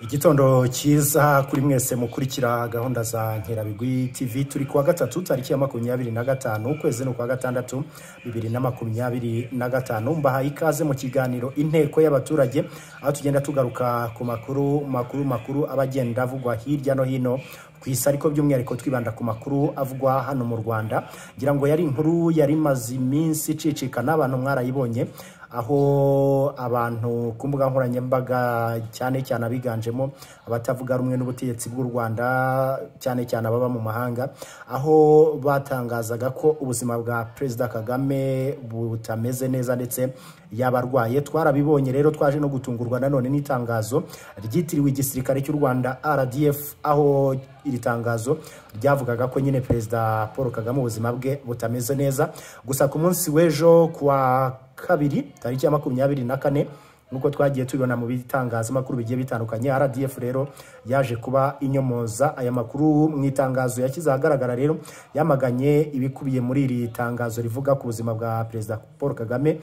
Igitondo cyiza kuri mwese mukurikira gahunda za Nkerabigwi TV. Turi kuwa gatatu tariki ya 25 ukwezi no kwa gatandatu 2025. Mbahaye ikaze mu kiganiro Inteko y'Abaturage, aho tugenda tugaruka ku makuru makuru makuru abagenda avugwa hirya no hino ku isi, ariko by'umwihariko twibanda ku makuru avugwa hano mu Rwanda. Ngira ngo yari inkuru yari imaze iminsi icicikana, abantu mwarayibonye, aho abantu ku mbuga nkoranyambaga cyane cyane abiganjemo abatavuga rumwe n'ubutegetsi bw'u Rwanda, cyane cyane ababa mu mahanga, aho batangazaga ko ubuzima bwa Perezida Kagame butameze neza ndetse yabarwaye. Twarabibonye rero, twaje no gutungurwa nanone n'itangazo ryitiriwe igisirikare cy'u Rwanda RDF, aho iri tangazo ryavugaga ko nyine Perezida Paul Kagame ubuzima bwe butameze neza. Gusa ku munsi w'ejo kuwa kabiri tariki ya 24, nkuko twagiye tubibona mu bitangazamakuru bigiye bitandukanye, RDF rero yaje kuba inyomoza aya makuru. Mu itangazo yashyize ahagaragara rero yamaganye ibikubiye muri iri tangazo rivuga ku buzima bwa Perezida Paul Kagame.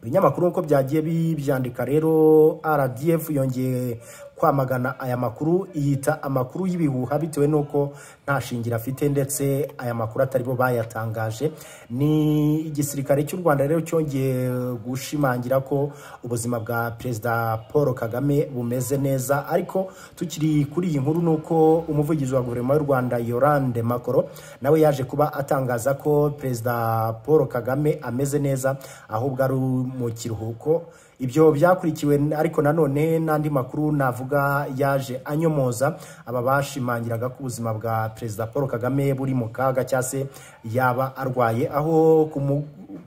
Ibinyamakuru nkuko byagiye bibyandika rero, RDF yongeye kwamagana aya makuru, yita amakuru y'ibihuha bitewe n'uko nta shingiro afite ndetse aya makuru atari bo bayatangaje. Ni igisirikare cy'u Rwanda rero cyongeye gushimangira ko ubuzima bwa Perezida Paul Kagame bumeze neza. Ariko tukiri kuri iyi nkuru, nuko umuvugizi wa guverinoma y'u Rwanda Yolande Makoro nawe yaje kuba atangaza ko Perezida Paul Kagame ameze neza, ahubwo ari mu kiruhuko. Ibyo byakurikiwe ariko nanone n'andi makuru navuga yaje anyomoza aba bashimangiraga ko ubuzima bwa Perezida Paul Kagame buri mu kaga cyangwa se yaba arwaye, aho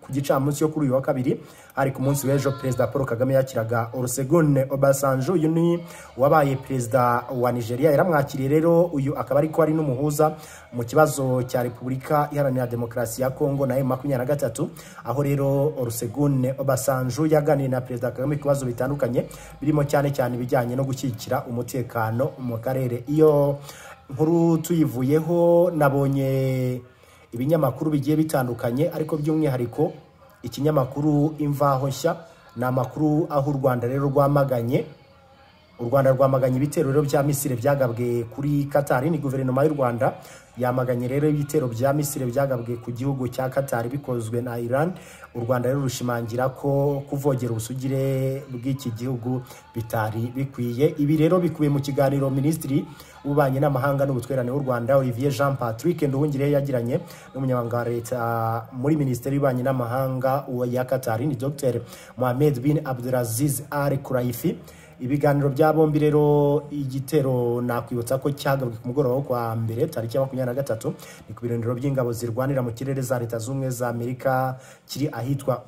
ku gicamunsi yo kuri uyu wa kabiri, hari ku munsi w'ejo, Perezida Paul Kagame yakiraga Olusegun Obasanjo. Uyu ni wabaye perezida wa Nigeria, yaramwakiriye rero. Uyu akaba ariko ari n'umuhuza mu kibazo cya Repubulika Iharanira Demokarasi ya Kongo na M23, aho rero Olusegun Obasanjo yaganiriye na Perezida Kagame ku bibazo bitandukanye birimo cyane cyane ibijyanye no gushyigikira umutekano mu karere. Iyo nkuru tuyivuyeho, nabonye ibinyamakuru bigiye bitandukanye, ariko by'umwihariko ikinyamakuru Imvaho Nshya, ni amakuru aho u Rwanda rero rwamaganye, u Rwanda rwamaganye ibitero rero bya misile byagabwe kuri Qatar. Ni guverinoma y'u Rwanda yamaganye rero ibitero bya misile byagabwe ku gihugu cya Qatar bikozwe na Iran. U Rwanda rero rushimangira ko kuvogera ubusugire bw'iki gihugu bitari bikwiye. Ibi rero bikubiye mu kiganiro Minisitiri w'Ububanyi n'Amahanga n'Ubutwererane w'u Rwanda Olivier Jean Patrick Nduhungirehe yagiranye n'umunyamabanga wa leta muri Minisiteri y'Ububanyi n'Amahanga ya Qatar, ni Dr Mohamed bin Abdulaziz Al Khulaifi. Ibiganiro bya bombi rero, igitero nakwibutsa ko cyagabwe ku mugoroba wo kwa mbere tariki ya 23, ni ku birindiro by'ingabo zirwanira mu kirere za Leta Zunze za Amerika kiri ahitwa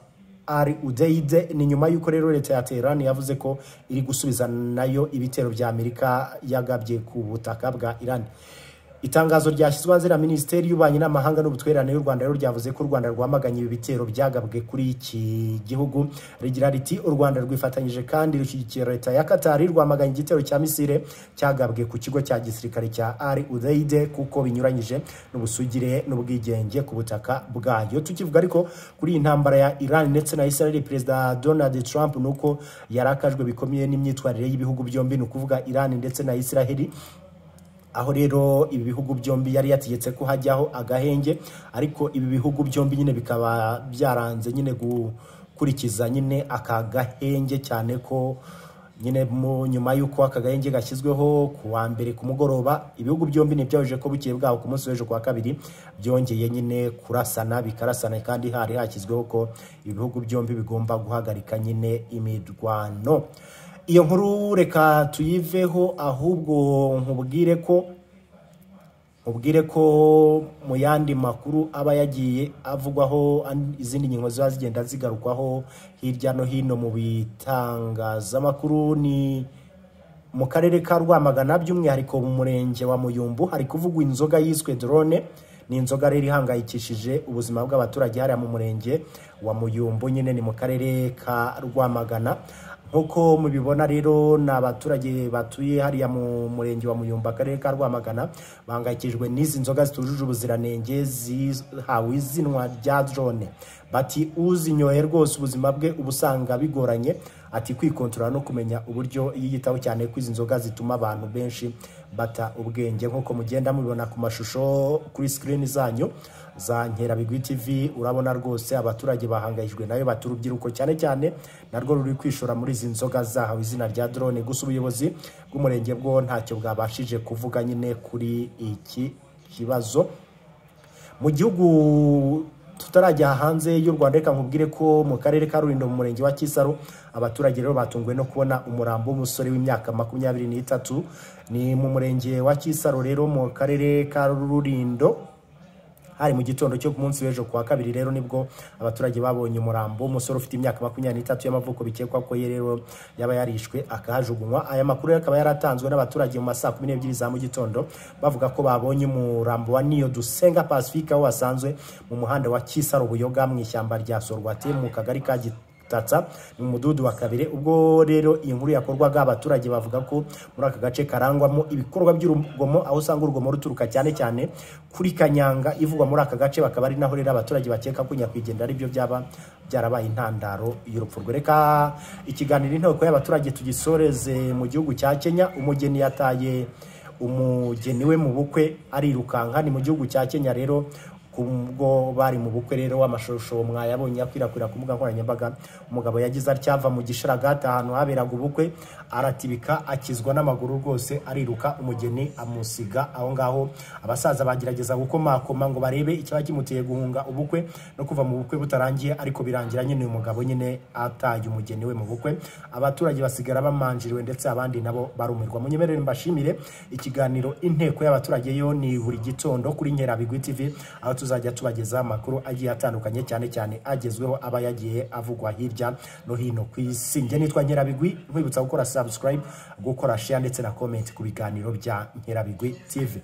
Al Udeid. Ni nyuma y'uko rero leta ya Tehran yavuze ko iri gusubiza nayo ibitero bya Amerika yagabye ku butaka bwa Iran. Itangazo ryashyizwe hanze na Minisiteri y'Ububanyi n'Amahanga n'Ubutwererane y'u Rwanda rero ryavuze ko u Rwanda rwamaganye ibi bitero byagabwe kuri iki gihugu. Rigira riti: "U Rwanda rwifatanyije kandi rushyigikiye leta ya Qatar, rwamaganye igitero cya misile cyagabwe ku kigo cya gisirikare cya Al Udeid kuko binyuranyije n'ubusugire n'ubwigenge ku butaka bwayo." Tukivuga ariko kuri iyi ntambara ya Iran ndetse na Israel, Perezida Donald Trump nuko yarakajwe bikomeye n'imyitwarire y'ibihugu byombi, ni ukuvuga Iran ndetse na Israel, aho rero ibi bihugu byombi yari yategetse ko hajyaho agahenge, ariko ibi bihugu byombi nyine bikaba byaranze nyine gukurikiza nyine aka gahenge, cyane ko nyine mu nyuma y'uko aka gahenge gashyizweho ku wa mbere ku mugoroba, ibihugu byombi ntibyabujije ko bukeye bwaho ku munsi w'ejo ku wa kabiri byongeye nyine kurasana, bikarasana kandi hari hashyizweho ko ibi bihugu byombi bigomba guhagarika nyine imirwano. Iyo nkuru reka tuyiveho, ahubwo nkubwire ko mu yandi makuru aba yagiye avugwaho, izindi ngingo ziba zigenda zigarukwaho hirya no hino mu bitangazamakuru, ni mu karere ka Rwamagana, by'umwihariko mu murenge wa Muyumbu, hari kuvugwa inzoga yiswe drone. Ni inzoga rero ihangayikishije ubuzima bw'abaturage hariya mu murenge wa Muyumbu, nyine ni mu karere ka Rwamagana. Nk'uko mubibona rero, ni abaturage batuye hariya mu murenge wa Muyumbu, akarere ka Rwamagana, bahangayikishijwe n'izi nzoga zitujuje ubuziranenge zihawe izinwa rya drone. Bati uzinyoye rwose ubuzima bwe uba usanga bigoranye. Ati kwikontorora no kumenya uburyo yiyitaho, cyane ko izi nzoga zituma abantu benshi bata ubwenge, nk'uko mugenda mubibona ku mashusho kuri screen zanyu za Nkerabigwi TV. Urabona rwose abaturage bahangayijwe nayo, bata urubyiruko cyane cyane narwo ruri kwishora muri izi nzoga zahawe izina rya drone. Gusa ubuyobozi bw'umurenge bwo ntacyo bwabashije kuvuga nyine kuri iki kibazo. Mu gihugu tutarajya hanze y'u Rwanda, reka nkubwire ko mu karere ka Rulindo mu murenge wa Kisaro abaturage rero batunguwe no kubona umurambo w'umusore w'imyaka 23. Ni mu murenge wa Kisaro rero mu karere ka Rulindo, hari mu gitondo cyo ku munsi w'ejo kuwa kabiri. Rero nibwo abaturage babonye umurambo w'umusore ufite imyaka 23 y'amavuko, bikekwa ko ye rero yaba yarishwe akahajugunywa. Aya makuru akaba yaratanzwe n'abaturage mu masaa 12 za mu gitondo, bavuga ko babonye umurambo wa Niyo Dusenga Pacifique aho wasanzwe mu muhanda wa Kisaro Buyoga mu ishyamba rya Sorwate mu kagari ka Gitatsa mu mudugudu wa Kabire. Ubwo rero iyi nkuru yakorwaga, abaturage bavuga ko muri aka gace karangwamo ibikorwa by'urugomo, aho usanga urugomo ruturuka cyane cyane kuri kanyanga ivugwa muri aka gace, bakaba ari naho rero abaturage bakeka ko nyakwigendera aribyo byaba byarabaye intandaro y'urupfu rwe. Reka ikiganiro inteko y'abaturage tugisoreze mu gihugu cya Kenya. Umugeni yataye umugeni we mu bukwe arirukanka. Ni mu gihugu cya Kenya rero, kubwo bari mu bukwe rero, amashusho mwayabonye akwirakwira ku mbuga nkoranyambaga. Umugabo yagize atyava mu gisharagati ahantu haberaga ubukwe, aratibika akizwa n'amaguru rwose, ariruka, umugeni amusiga aho ngaho. Abasaza bagerageza gukomakoma ngo barebe icyaba kimuteye guhunga ubukwe no kuva mu bukwe butarangiye, ariko birangira nyine uyu mugabo nyine ataye umugeni we mu bukwe. Abaturage basigara bamanjiriwe ndetse abandi nabo barumirwa. Munyemerere mbashimire. Ikiganiro inteko y'abaturage yo ni buri gitondo kuri Nkerabigwi TV, aho tuzajya tubageza amakuru agiye atandukanye, cyane cyane agezweho aba yagiye avugwa hirya no hino ku isi. Njye nitwa Nkerabigwi, nkwibutsa gukora subscribe, gukora share ndetse na comment ku biganiro bya Nkerabigwi TV.